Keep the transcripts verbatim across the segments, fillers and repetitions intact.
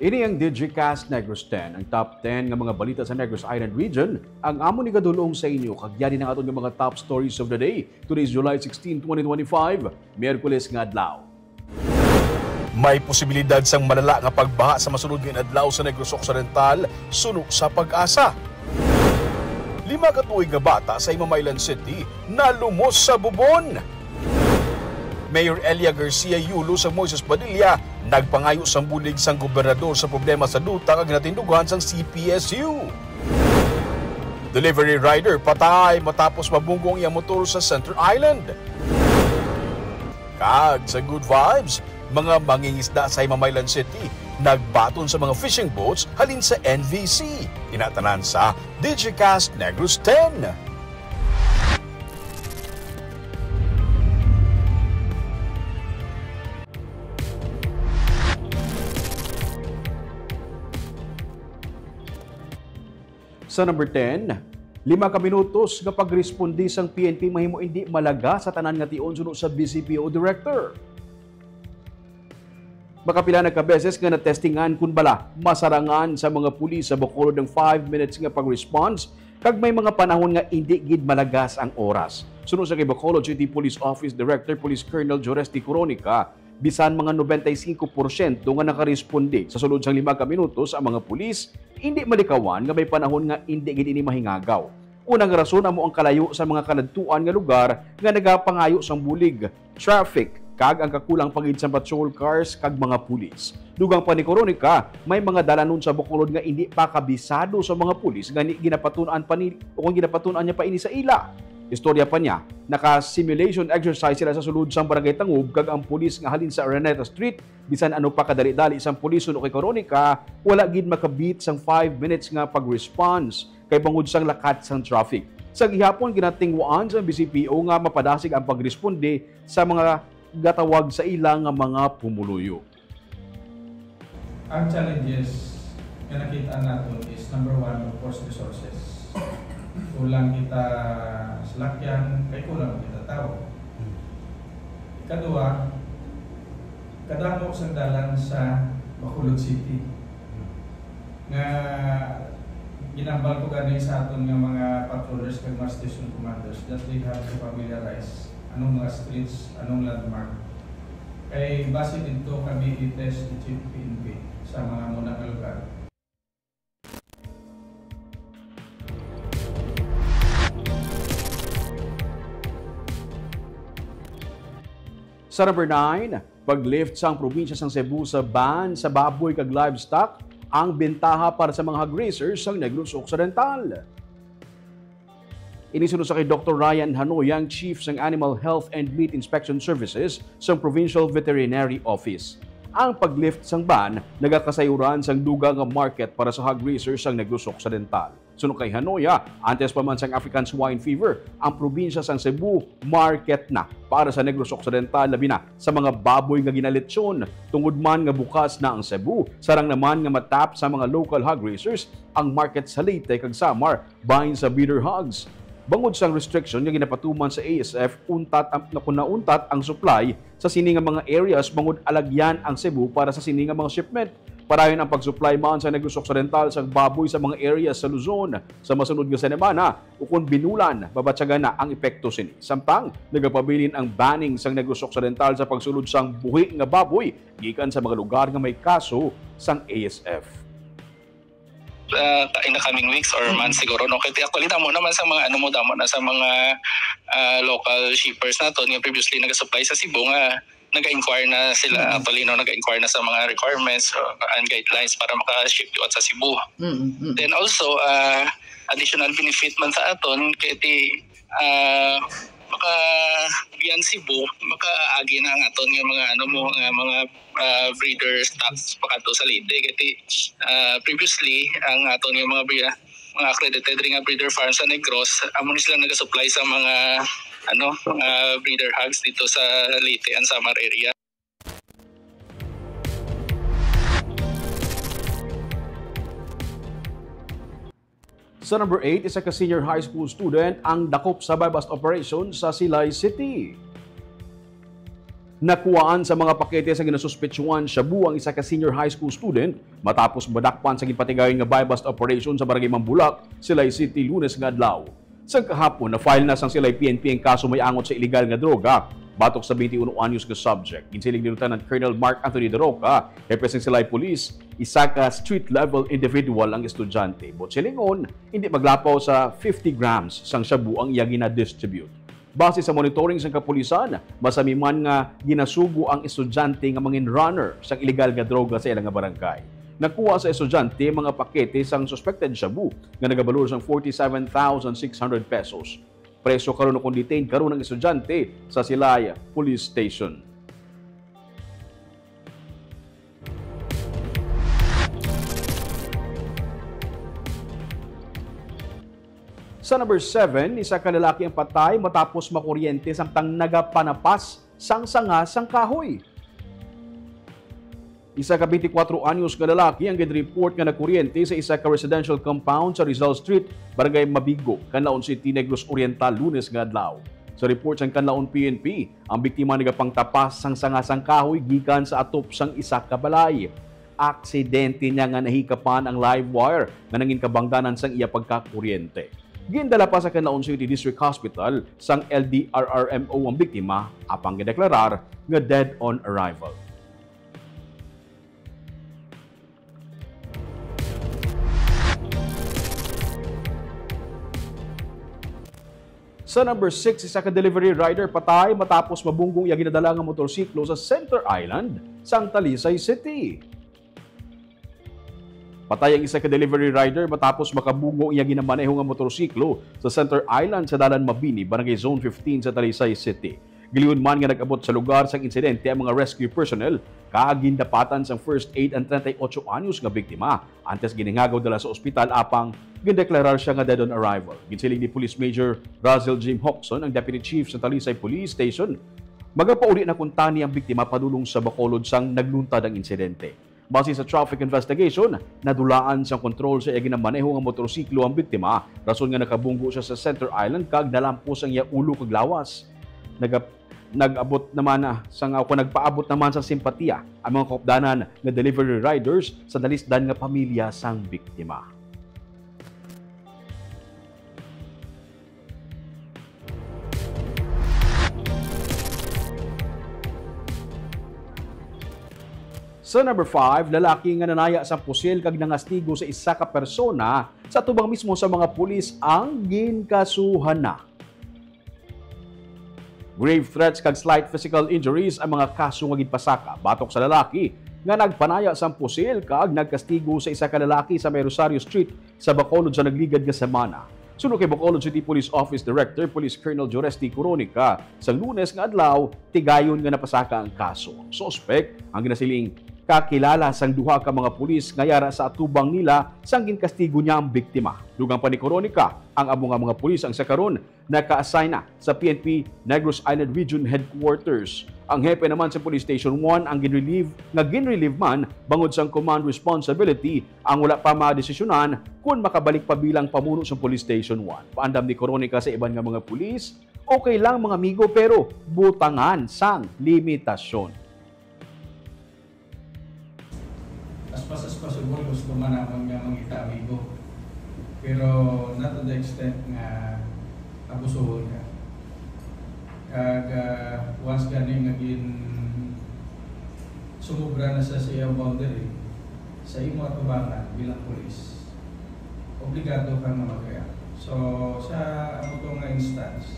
Ini ang Digicast Negros ten, ang top ten nga mga balita sa Negros Island Region, ang amon igadulong sa inyo. Kag yari na aton nga mga top stories of the day. Today is July sixteen, twenty twenty-five, Miyerkules nga adlaw. May posibilidad sang malala nga pagbaha sa masunod nga adlaw sa Negros Occidental, suno sa PAGASA. Lima ka tuig nga bata sa Himamaylan City nalumos sa bubon. Mayor Elia Garcia Yulo sa Moises Padilla nagpangayo sang bulig sang gobernador sa problema sa duta nga ginatindugan sang C P S U. Delivery rider patay matapos mabunggo ang iya motor sa Center Island. Kag sa Good Vibes, mga mangingisda sa Himamaylan City nagbaton sa mga fishing boats halin sa N V C. Ina tanan sa Digicast Negros ten. Sa number ten, lima ka minutos nga pagresponde sang P N P mahimo indi malaga sa tanan nga tion suno sa B C P O director. Makapila na ka beses nga natestingan kun bala masarangan sa mga pulis sa Bacolod ang five minutes nga pag-response, kag may mga panahon nga indi gid malagas ang oras. Suno sa kay Bacolod City Police Office Director Police Colonel Jores T. Coronica, bisan mga noventa y cinco porsyento nga nakaresponde sa sulod sang lima ka minutos ang mga pulis, indi malikawan nga may panahon nga indi gid ini mahingagaw. Una nga rason amo ang kalayo sa mga kaladtuan nga lugar nga nagapangayo sang bulig, traffic, kag ang kakulang pa gid sang patrol cars kag mga pulis. Dugang pa ni Coronica, may mga dalanon sa Bacolod nga indi pa kabisado sa mga pulis, gani ginapatun-an pa ni, o kung ginapatun-an niya pa ini sa ila. Istorya pa niya, naka-simulation exercise sila sa sulod sang Barangay Tangub, kag ang pulis nga halin sa Araneta Street, bisan ano pa kadali-dali sang pulis suno kay Coronica, wala gid makabit sang five minutes nga pag-response kay bangod sang lakat sang traffic. Sa gihapon, ginatingwaan sang B C P O nga mapadasig ang pagresponde sa mga gatawag sa ila nga mga pumuluyo. Ang challenges nga nakita naton is, number one, of course, resources. Kulang kita salakyan, kay kulang kita tawo. Ikadua, kadamo sang dalan sa Bacolod City nga ginambal ko gani sa aton nga mga patrollers kag mga station commanders that they have to familiarize anong mga streets, anong landmark. Kay base didto kami i-test ni Chief P N P sa mga muna nga lugar. Sa number nine, pag-lift sang probinsya sang Cebu sa ban sa baboy kag livestock ang bentaha para sa mga hog raisers sang Negros Occidental. Ini suno sa kay Doktor Ryan Hanoyang, Chief sang Animal Health and Meat Inspection Services sang Provincial Veterinary Office. Ang pag-lift sang ban nagakasayuran sang dugang nga market para sa hog raisers sang Negros Occidental. Suno kay Hanoya, antes pa man sang African Swine Fever, ang probinsya sang Cebu market na para sa Negros Occidental, labi na sa mga baboy nga ginalechon. Tungod man nga bukas na ang Cebu, sarang naman nga matap sa mga local hog raisers ang market sa Leyte kag Samar bahin sa breeder hogs. Bangod sang restriction nga ginapatuman sa A S F, untat ang, na kun nauntat ang supply sa sini nga mga areas, bangod alagyan ang Cebu para sa sini nga mga shipment. Padayon ang pag-supply man sa Negros Occidental sang baboy sa mga areas sa Luzon. Sa masunod nga semana, ukon binulan, mabatyagan na ang epekto sini. Samtang nagapabilin ang banning sang Negros Occidental sa pagsulod sang buhi nga baboy gikan sa mga lugar nga may kaso sang A S F. Ah, in the coming weeks or months siguro, no? Kay actually, damo naman sa mga, ano mo, damo na sa mga, ah, local shippers naton nga previously nag-supply sa Cebu nga nag-inquire na sila, actually, no, nag-inquire na sa mga requirements, uh, and guidelines para maka-ship liwat sa Cebu. Mm, mm. Then also, ah, additional benefit man sa aton kay ti, ah, maka beyond Cebu, makaagi na ang aton nga mga, ano mo, nga mga, ah, breeder stocks pakadto sa Leyte. Kay ti, ah, previously, ang aton nga mga bre-, mga accredited ring nga breeder farm sa Negros, amo ni sila nagasupply sa mga, ano, mga breeder hogs dito sa Leyte and Samar area. Sa number eight, isa ka senior high school student ang dakop sa buy-bust operation sa Silay City. Nakuhaan sa mga pakete sa ginasuspetsuhan shabu ang isa ka senior high school student matapos madakpan sa ginpatigayon nga buy-bust operation sa Barangay Mambulak, Silay City, Lunes nga adlaw. Sa kahapon, na-file na sang Silay P N P ang kaso may angot sa iligal nga droga batok sa twenty-one anyos nga subject. Ginsiling ni Lieutenant Colonel Mark Anthony Daroca, hepe sang Silay Police, isa ka street-level individual ang estudyante. Buot silingon, hindi maglapaw sa fifty grams sang shabu ang iya gina-distribute. Base sa monitoring sang kapulisan, masami man nga ginasugo ang estudyante nga mangin runner sang iligal nga droga sa ila nga barangay. Nakuha sa estudyante mga pakete sang suspected shabu nga nagabalor sang forty-seven thousand six hundred pesos. Preso karon o kon detained karon ang estudyante sa Silay Police Station. Sa number seven, isa ka lalaki ang patay matapos makuryente samtang nagapanapas sang sanga sang kahoy. Isa ka twenty-four anyos nga lalaki ang gin-report nga nakuryente sa isa ka residential compound sa Rizal Street, Barangay Mabigo, Canlaon City, Negros Oriental, Lunes nga adlaw. Sa report sang Canlaon P N P, ang biktima nagapangtapas sang sanga sang kahoy gikan sa atop sang isa ka balay. Aksidente niya nga nahikapan ang live wire nga nangin kabangdanan sang iya pagkakuryente. Gindala pa sa Canlaon City District Hospital sang L D R R M O ang biktima, apang gideklarar nga dead on arrival. Sa number six, isa ka delivery rider patay matapos mabunggo ang iya ginadala nga motorsiklo sa Center Island sang Talisay City. Patay ang isa ka delivery rider matapos makabunggo ang iya ginamaneho nga motorsiklo sa Center Island sa Dalan Mabini, Barangay Zone fifteen sa Talisay City. Giliwon man nga nag-abot sa lugar sang insidente ang mga rescue personnel kag gindapatan sang first aid ang treinta y ocho anyos nga biktima, antes ginhingagaw dala sa ospital apang gindeklarar sia nga dead on arrival. Ginsiling ni Police Major Russell Jim Hoxon, ang Deputy Chief sa Talisay Police Station. Magapauli na kuntani ang biktima padulong sa Bacolod sang nagluntad ang insidente. Base sa traffic investigation, nadulaan sang kontrol sa iya ginamaneho nga motorsiklo ang biktima, rason nga nakabunggo sia sa Center Island kag nalampos ang iya ulo kag lawas. Naga-, nag-abot naman, ah, sang, ah, kung nagpaabot naman sa simpatiya ang mga kaupdanan nga delivery riders sa nalisdan nga pamilya sang biktima. Sa number five, lalaki nga nanaya sang pusil kag nangastigo sa isa ka persona sa tubang mismo sa mga pulis ang ginkasuhan na. Grave threats kag slight physical injuries ang mga kaso nga ginpasaka batok sa lalaki nga nagpanaya sang pusil kag nagkastigo sa isa ka lalaki sa may Rosario Street sa Bacolod sa nagligad nga semana. Suno kay Bacolod City Police Office Director Police Colonel Joresti Coronica, sa Lunes nga adlaw, tigayon nga napasaka ang kaso. Ang suspek ang ginasiling kakilala sang duha ka mga pulis nga yara sa atubang nila sang ginkastigo niya ang biktima. Dugang pa ni Coronica, ang amo nga mga pulis ang sa karon naka-assign na sa P N P Negros Island Region Headquarters. Ang hepe naman sa Police Station one ang ginrelieve, nga ginrelieve man bangod sang command responsibility, ang wala pa madesisyonan kon makabalik pa bilang pamuno sa Police Station one. Paandam ni Coronica sa iban nga mga pulis, okay lang mga amigo, pero butangan sang limitasyon. As much as possible, gusto man namon nga mangita amigo. Pero not to the extent nga abusuhon ka. Kag, ah, once gani nga gin-, sumobra na sa, sa iyang boundary, sa imo atubangan bilang pulis, obligado ka nga mag-react. So, sa amo to nga instance,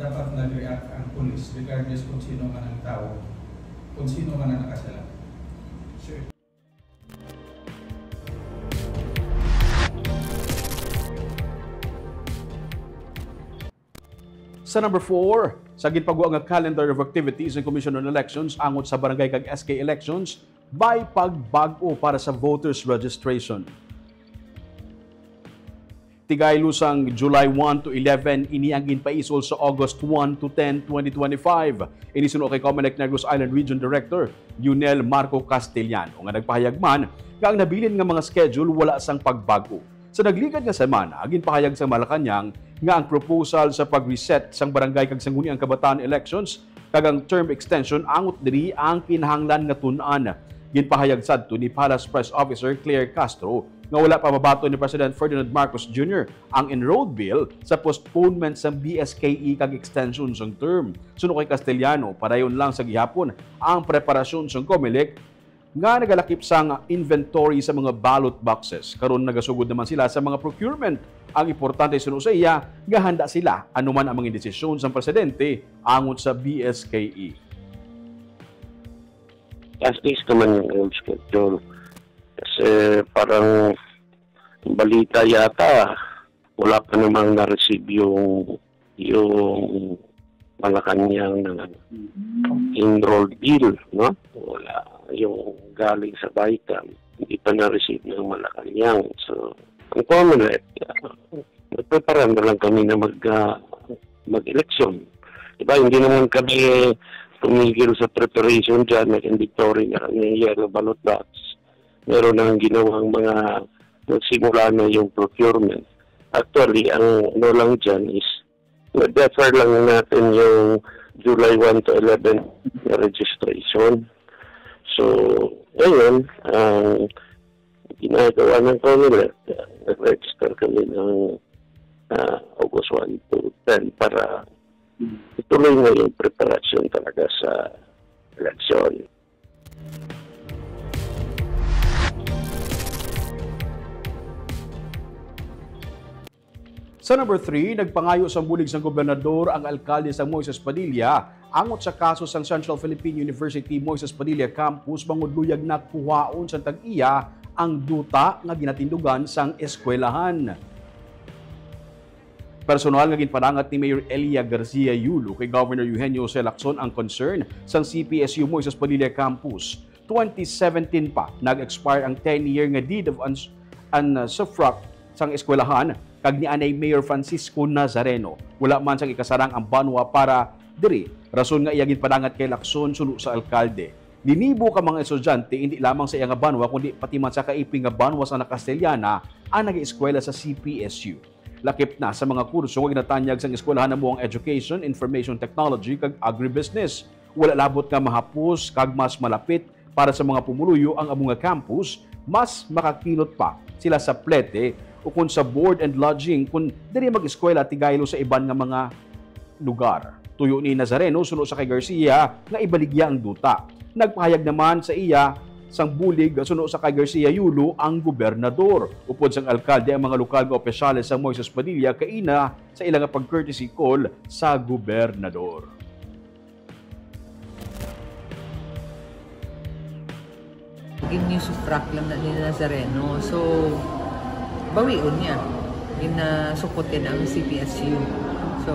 dapat nag-react ang pulis regardless kung sino man ang tao, kung sino man ang nakasala. Sir. Sa number four, sa ginpagwa nga calendar of activities ng Commission on Elections angot sa barangay kag S K elections, may pagbag-o para sa voters registration. Tigaylo sang July one to eleven, ini ang ginpaisol sa August one to ten, twenty twenty-five. Ini suno kay Comelec Negros Island Region Director Lionel Marco Castellano, nga nagpahayag man nga ang nabilin nga mga schedule wala sang pagbag-o. Sa nagligad nga semana, ginpahayag sa Malacañang nga ang proposal sa pag-reset sang barangay kag sangguniang kabataan elections kag ang term extension angot diri ang kinahanglan nga tun-an. Ginpahayag sadto ni Palace Press Officer Claire Castro nga wala pa mabaton ni President Ferdinand Marcos Junior ang enrolled bill sa postponement sang B S K E kag extension sang term. Suno kay Castellano, padayon lang sa gihapon ang preparasyon sang Comelec nga nagalakip sang inventory sa mga ballot boxes. Karon nagasugod naman sila sa mga procurement. Ang importante, suno sa iya, nga handa sila anuman ang mga desisyon sang presidente angot sa B S K E. As is naman yung schedule. Kasi parang balita yata, wala pa namang na-receive yung, yung Malacañang na enrolled bill, no? Wala yung galing sa BICAM, hindi pa na-receive ng Malacañang. So, ang Comelec, uh, nagprepara na lang kami na mag, uh, mag-eleksyon. Diba, hindi naman kami tumigil sa preparation dyan, nag-inventory na kami ng yellow ballot box. Meron nang ginawang mga, nagsimula na yung procurement. Actually, ang ano lang dyan is, na-defer lang natin yung July one to eleven na registration. So, ngayon, ang ginagawa ng Comelec, nag-register kami ng, ah, August one to ten para ituloy na yung preparasyon talaga sa eleksyon. Sa number three, nagpangayo sang bulig sang gobernador ang alkalde sang Moises Padilla angot sa kaso sang Central Philippine University Moises Padilla Campus bangod luyag na kuhaon sang tag-iya ang duta nga ginatindugan sang eskwelahan. Personal nga ginpadangat ni Mayor Elia Garcia Yulo kay Governor Eugenio C. Lacson ang concern sang C P S U Moises Padilla Campus. Twenty seventeen pa, nag-expire ang ten-year nga deed of uns-, usufruct sang eskwelahan, kag nianay Mayor Francisco Nazareno. Wala man sang ikasarang ang banwa para diri, rason nga iya ginpadangat kay Lacson suno sa alkalde. Linibo ka mga estudyante, hindi lamang sa iya nga banwa, kundi pati man sa kaiping nga banwa sa Nakastelyana ang nag-eskwela sa C P S U. Lakip na sa mga kurso nga ginatanyag sang eskwelahan amo ang Education, Information Technology, kag Agribusiness. Wala labot nga mahapos kag mas malapit para sa mga pumuluyo ang amo nga campus, mas makakinot pa sila sa plete ukon sa board and lodging kon diri mag-eskwela tigaylo sa iban nga mga lugar. Tuyo ni Nazareno suno sa kay Garcia nga ibaligya ang duta. Nagpahayag naman sa iya sang bulig suno sa kay Garcia Yulo ang gobernador. Upod sang alkalde, ang mga lokal nga opisyales sang Moises Padilla kaina sa ila nga pag-courtesy call sa gobernador. Gin-usufruct lang na ni Nazareno. So, bawion niya. Ginasukot niya na ang C P S U. So,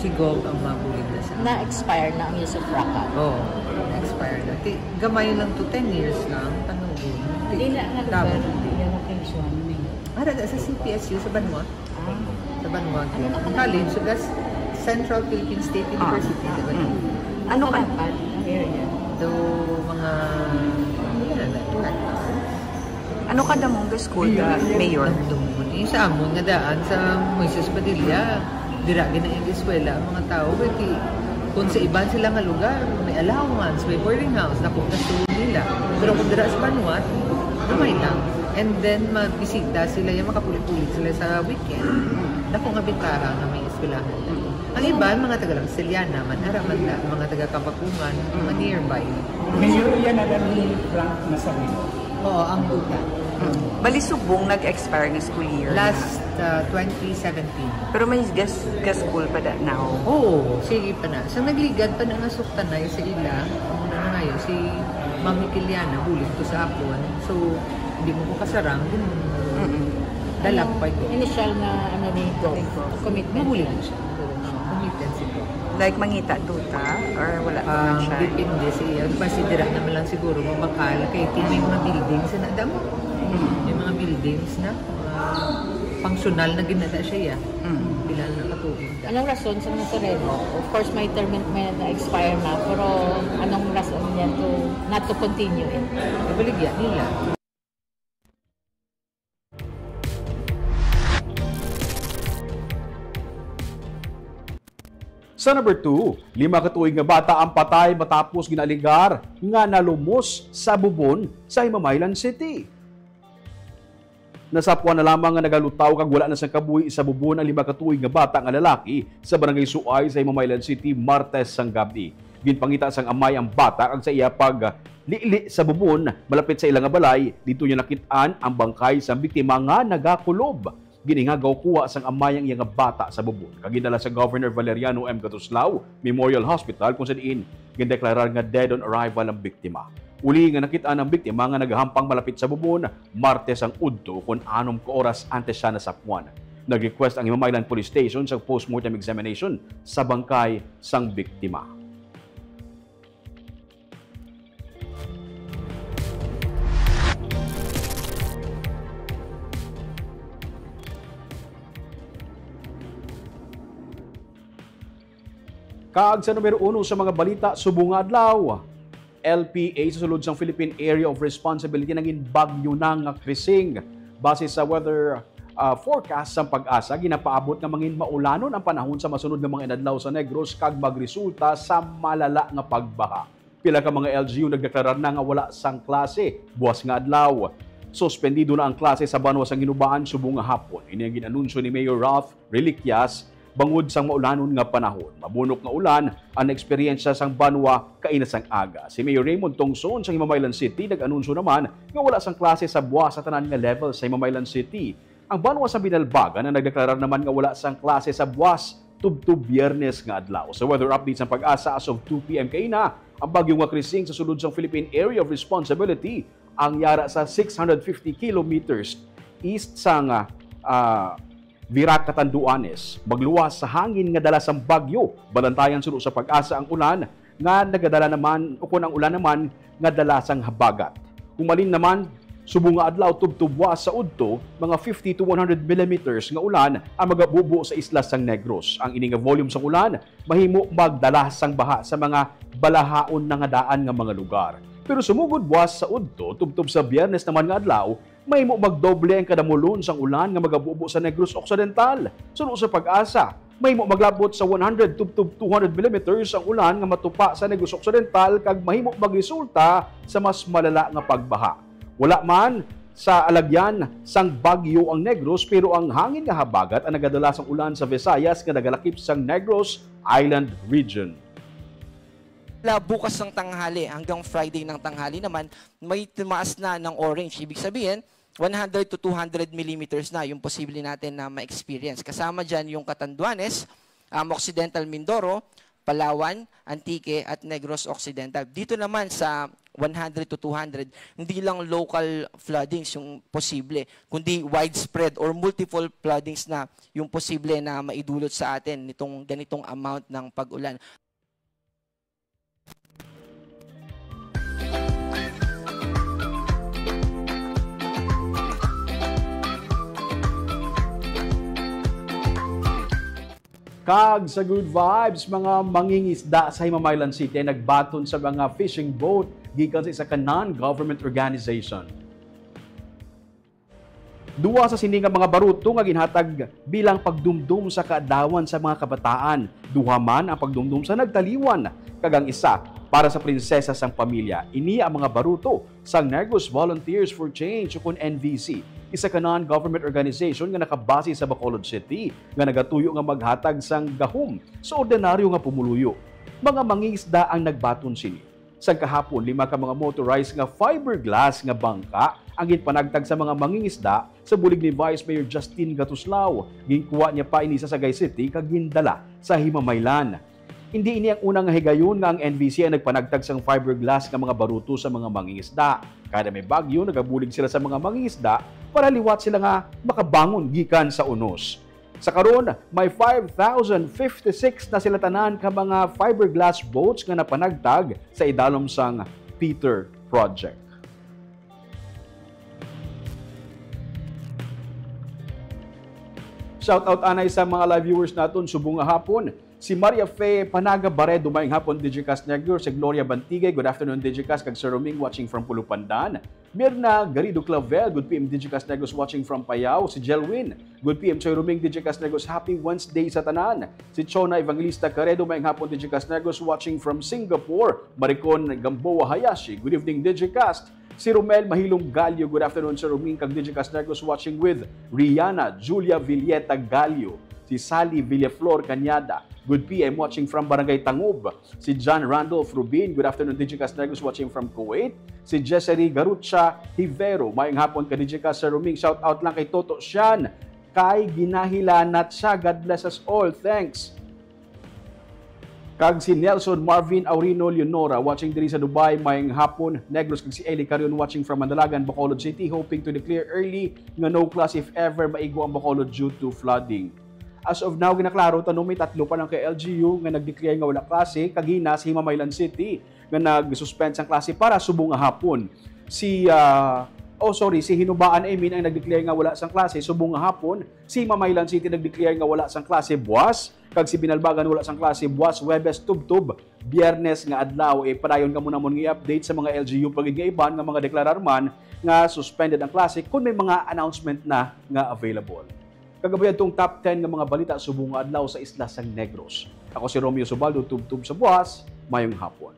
si Gov ang mabulig na sa Na-expire na ang usufruct. Oo, na-expire na. Ti, gamay lang to, ten years lang. Panugon. Ti, Dili na ang tama. Lugar, yung location, may. Ara sa C P S U sa banwa. Ah, Sa banwa. Ano na ka na? College, so that's Central Philippine State University, Ah, di ba? mm. Ano ka? Kalapan, ang area. Do mga, wala na, wala na. Ano ka damong ga school, ga mayor? Yung sa amon nga daan sa Moises Padilla, dira gina-, eskwela ang mga tao. Kay kung sa iban sila nga lugar, may allowance, may boarding house, dako na school nila. Pero kung dira sa Banuat, gamay lang. And then, magbisita sila, yung makapulit-pulit sila sa weekend. Dako nga bentaha nga may eskwelahan. Ang iban, mga taga Langsiliana man, ara man na, mga taga Kabakungan, mga nearby. Mayor, yan na ni Frank Nazareno. Oo, ang duta. Bali, subong nag-expire nga school year. Last uh, twenty seventeen. Pero may gas, gas school pa da now. Oo, sige pa na. Sa nagligad pa na nga suktanay sa ila, ang nangayo, si Ma'am Nikiliana, bulig to sa akon. So, hindi mo ko kasarang, din mo Mm-mm. dalak pa yun. Initial na ano ni Gov, commitment. Mabulig siya. Commitment si Gov. Like, mangita duta? Or wala pa man Um, siya? Depende sa iya. Considera naman lang siguro mabakal kay ti may mga buildings na damo. May mga buildings na uh, functional na ginata siya. Ya. Mm. Pila na katuig na. Anong rason sa Nazareno? Of course, may term may na-expire na, pero anong rason niya to not to continue it? Ibaligya nila. Sa number two, lima ka tuig nga bata ang patay matapos ginaaligar nga nalumos sa bubon sa Himamaylan City. Nasapwan na lamang nga nagalutaw kag wala na sang kabuhi sa bubon ang lima ka tuig nga bata nga lalaki sa Barangay Suay sa Himamaylan City, Martes sang gab-i. Ginpangita sang amay ang bata kag sa iya paglili sa bubon malapit sa ila nga balay, didto niya nakit-an ang bangkay sang biktima nga nagakulob. Gini nga gakuha sang amay ang iya nga bata sa bubon kag gindala sa Governor Valeriano M. Catuslao Memorial Hospital, kung sa diin gindeklarar nga dead on arrival ang biktima. Uli nga nakit-an ang biktima nga nagahampang malapit sa bubon, Martes ang udto, kon anom ka oras antes siya nasapwan. Nag-request ang Himamaylan Police Station sa postmortem examination sa bangkay sang biktima. Kag sa numero uno sa mga balita subong nga adlaw, L P A sa sulod sang Philippine Area of Responsibility nangin bagyo na nga Krising. Base sa weather, ah, forecast sang PAGASA, ginapaabot nga mangin maulanon ang panahon sa masunod nga mga inadlaw sa Negros kag magresulta sa malala nga pagbaha. Pila ka mga L G U nagdeklarar na nga wala sang klase buas nga adlaw. Suspendido na ang klase sa banwa sang Ginubaan subong nga hapon. Ini ang gin-anunsyo ni Mayor Ralph Reliquias bangod sang maulanon nga panahon. Mabunok nga ulan ang naeksperyensya sang banwa kaina sang aga. Si Mayor Raymond Tongson sang Himamaylan City nag-anunsyo naman nga wala sang klase sa buas sa tanan nga level sa Himamaylan City. Ang banwa sa Binalbagan ang nagdeklarar naman nga wala sang klase sa buas tubtob Biyernes nga adlaw. Sa weather update sang PAGASA, as of two P M kaina, ang bagyo nga Krising sa sulod sang Philippine Area of Responsibility ang yara sa six hundred fifty kilometers east sang, ah, Virac, Catanduanes. Magluwas sa hangin nga dala sang bagyo. Balantayan suno sa PAGASA ang ulan nga nagadala naman, ukon ang ulan naman nga dala sang habagat. Humalin naman, subong nga adlaw tubtob buas sa udto, mga fifty to one hundred millimeters nga ulan ang magabubo sa isla sang Negros. Ang ini nga volume sang ulan mahimo magdala sang baha sa mga balahaon na nga daan nga mga lugar. Pero sumugod buas sa udto, tubtob sa Biyernes naman nga adlaw, mahimo magdoble ang kadamulon sang ulan nga magabubo sa Negros Occidental. Suno sa PAGASA, mahimo maglabot sa one hundred tubtob two hundred millimeters ang ulan nga matupa sa Negros Occidental kag mahimo magresulta sa mas malala nga pagbaha. Wala man sa alagyan sang bagyo ang Negros, pero ang hangin nga habagat ang nagadala sang ulan sa Visayas nga nagalakip sang Negros Island Region. Mula bukas ng tanghali hanggang Friday ng tanghali naman, may tumaas na ng orange. Ibig sabihin, one hundred to two hundred millimeters na yung posible natin na ma-experience. Kasama dyan yung Catanduanes, um, Occidental Mindoro, Palawan, Antique, at Negros Occidental. Dito naman sa one hundred to two hundred, hindi lang local floodings yung posible, kundi widespread or multiple floodings na yung posible na maidulot sa atin nitong ganitong amount ng pag-ulan. Kag sa Good Vibes, mga mangingisda sa Himamaylan City nagbaton sa mga fishing boat gikan sa isa ka non-government organization. Duha sa sini nga mga baruto nga ginhatag bilang pagdumdom sa kaadlawan sa mga kabataan. Duha man ang pagdumdom sa nagtaliwan, kag ang isa para sa prinsesa sang pamilya. Ini ang mga baruto sang Negros Volunteers for Change, ukon N V C, isa ka non-government organization nga nakabase sa Bacolod City nga nagatuyo nga maghatag sang gahom sa ordinaryo nga pumuluyo. Mga mangingisda ang nagbaton sini. Sang kahapon, lima ka mga motorized nga fiberglass nga bangka ang ginpanagtag sa mga mangingisda sa bulig ni Vice Mayor Justin Gatuslao. Ginkuha niya pa ini sa Sagay City kag gindala sa Himamaylan. Hindi ini ang una nga higayon nga ang N V C ang nagpanagtag sang fiberglass nga mga baruto sa mga mangingisda. Kada may bagyo, nagabulig sila sa mga mangingisda para liwat sila nga makabangon gikan sa unos. Sa karon, may five thousand fifty-six na sila tanan ka mga fiberglass boats nga napanagtag sa idalom sang Peter Project. Shout out anay sa mga live viewers naton subong nga hapon. Si Maria Fe Panaga Baredo, mayong hapon, Digicast Negros. Si Gloria Bantigay, good afternoon, Digicast, kag Sir Roming, watching from Pulupandan. Mirna Garrido Clavel, good P M, Digicast Negros, watching from Payao. Si Jelwin, good P M, Sir Roming, Digicast Negros, happy Wednesday sa tanan. Si Chona Evangelista Caredo, mayong hapon, Digicast Negros, watching from Singapore. Maricon Gamboa Hayashi, good evening, Digicast. Si Romel Mahilong Gallo, good afternoon, Sir Roming, kag Digicast Negros, watching with Rihanna Julia Villeta Gallo. Si Sally Villaflor Cañada, good P M, watching from Barangay Tangub. Si John Randolph Rubin, good afternoon, Digicast Negros, watching from Kuwait. Si Jessary Garucha Hivero, mayong hapon ka Digicast, Sir Roming. Shout out lang kay Toto Sian, kay ginahilanat siya. God bless us all. Thanks. Kag si Nelson Marvin Aurino Leonora, watching diri sa Dubai, mayong hapon, Negros, kag si Eli Carion, watching from Mandalagan, Bacolod City, hoping to declare early nga no class if ever maigo ang Bacolod due to flooding. As of now, ginaklaro ta, no, may tatlo pa lang ka L G U nga nag-declare nga wala klase, kagina si Himamaylan City nga nag-suspend sang klase para subong nga hapon. Si, ah, oh, sorry, si Hinubaan, I mean, ang nag-declare nga wala sang klase subong nga hapon, si Himamaylan City nag-declare nga wala sang klase buwas, kag si Binalbagan wala sang klase buwas, Huwebes, tubtob Biyernes nga adlaw. Eh, padayon kamo namon nga i-update sa mga L G U pa gid nga iban nga mga deklarar man nga suspended ang klase kung may mga announcement na nga available. Kag amo adtong top ten nga mga balita subong nga adlaw sa isla sang Negros. Ako si Romeo Subaldo, tubtob sa buwas, mayong hapon.